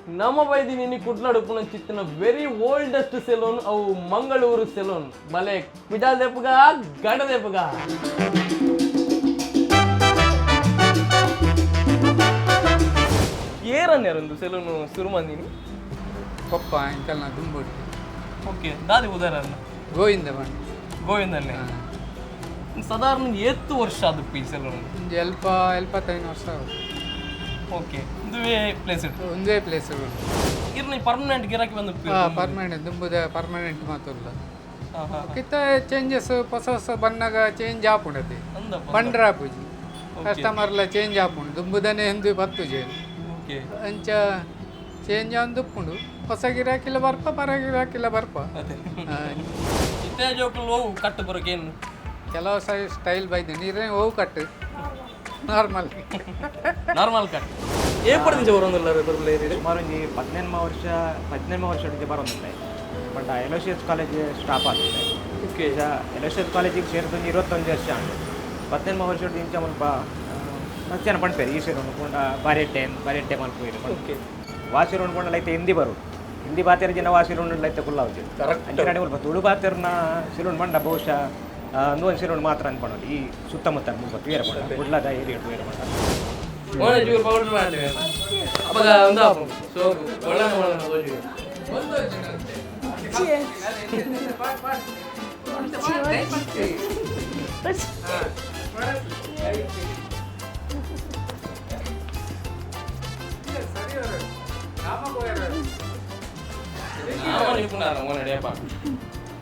ನಮ್ಮ ಬೈದಿನಿ ಕುಡ್ಲಾಡುಪ್ಪುನ ಚಿತ್ತಿನ very oldest salon ಅವು Mangaluru salon. ಬಲೆ ಕುಜಾಲ್ ದೆಪ್ಪುಗ ಗಡ ದೆಪ್ಪುಗ. ಏರನ್ಯಾರೊಂದು ಸೆಲೂನ್ ಶುರು ಮಂದಿನಿ? ಪಪ್ಪ ಇಂಕಲ್ನ ದುಂಬುಡು. ಓಕೆ, ದಾದಿ ಉದಾಹರಣೆ? ಗೋವಿಂದ ಬಣ್ಣ. ಗೋವಿಂದನ್ನೇ. ಸಾಧಾರಣ ಏತ್ತು ವರ್ಷ ಅದು ಈ ಸೆಲೂನ್? ಒಂಜಿ ಎಲ್ಪ ಎಲ್ಪತ್ತೈದು ವರ್ಷ ಆವು. ಓಕೆ, ಇದುವೇ ಪ್ಲೇಸ್ ಇಟ್ಟು? ಒಂದೇ ಪ್ಲೇಸ್. ಇರ್ನ ಪರ್ಮನೆಂಟ್ ಗಿರಾಕಿ ಬಂದು? ಪರ್ಮನೆಂಟ್, ದುಂಬುದ ಪರ್ಮನೆಂಟ್ ಮಾತ್ರ. ಕಿತ್ತ ಚೇಂಜಸ್, ಹೊಸ ಹೊಸ ಬಣ್ಣಗ ಚೇಂಜ್ ಆಪುಂಡತೆ. ಅಂದಪ್ಪ. ಪಂಡ್ರ ಆಪುಜಿ, ಕಸ್ಟಮರ್ಲ ಚೇಂಜ್ ಆಪುಂಡು. ದುಂಬುದನೆ ಎಂದು ಬತ್ತುಜಿ. ಅಂಚ ಚೇಂಜ್ ಆಂದುಪ್ಪುಂಡು. ಹೊಸ ಗಿರಾಕಿಲ ಬರ್ಪ, ಪರ ಗಿರಾಕಿಲ ಬರ್ಪ. ಇತ್ತೆ ಜೋಕುಲು ಹೋವು ಕಟ್ಟು ಬರೋಕೇನು? ಕೆಲವು ಸೈ ಸ್ಟೈಲ್ ಬೈದು ನೀರೇ ಹೋವು ಕಟ್ಟು normal. Normal cut. ಏಪಡ್ದಿಂಚ ಬರೋದಿಲ್ಲ ಬರಲ್ಲ? ಸುಮಾರು ಒಂಜಿ 18 ವರ್ಷ, 18 ವರ್ಷ ಬರೋದಿಲ್ಲ. But Aloysius college stop ಆಗಿದೆ. ಈಗ ಎಲೋಸಿಯಸ್ ಕಾಲೇಜಿಗೆ ಸೇರಿದ ಒಂಜಿ 21 ವರ್ಷ ಆಂಡ್. 18 ವರ್ಷ ಇಂಚ ಮುಲ್ಪ ಮಸ್ತ್ ಜನ ಪಣ್ಪೇರು, ಈ ಸೇರು ಪಂಡ ಬಾರಿ ಎಡ್ಡೆ, ಬಾರಿ ಎಡ್ಡೆ ಮಲ್ಪುವೆರ್. ವಾ ಸೇರು ಪಂಡ ಲೈತೆ ಹಿಂದಿ ಬರು, ಹಿಂದಿ ಬಾತೆರ್ ಜನ ವಾ ಸೇರು ಲೈತೆ ಕುಲ್ಲಾವುಜಿ. ಅಂಚನೆ ಮುಲ್ಪ ತುಳು ಬಾತೆರ್ನ ಸಿಲುನ್ ಪಂಡ ಬಹುಶಃ ಅಂದು ಒಂದು ಸಿಲುನ್ ಮಾತ್ರ ಅನ್ಪಣೋಲಿ. ಈ ಸುತ್ತಮುತ್ತ ಮುಲ್ಪ ತೂಯರ ಪಂಡ, ಕುಡ್ಲದ ಏರಿಯಾ ತೂಯರ ಪಂಡ. ಮೋನೆ ಚೂರು ಪೌಡರ್ ಮಾಡ್ತೇವೆ ಅಪ್ಪಗ ಒಂದು ಸೊ ಒಳ್ಳೆ ಒಳ್ಳೆ ತೋಜಿ.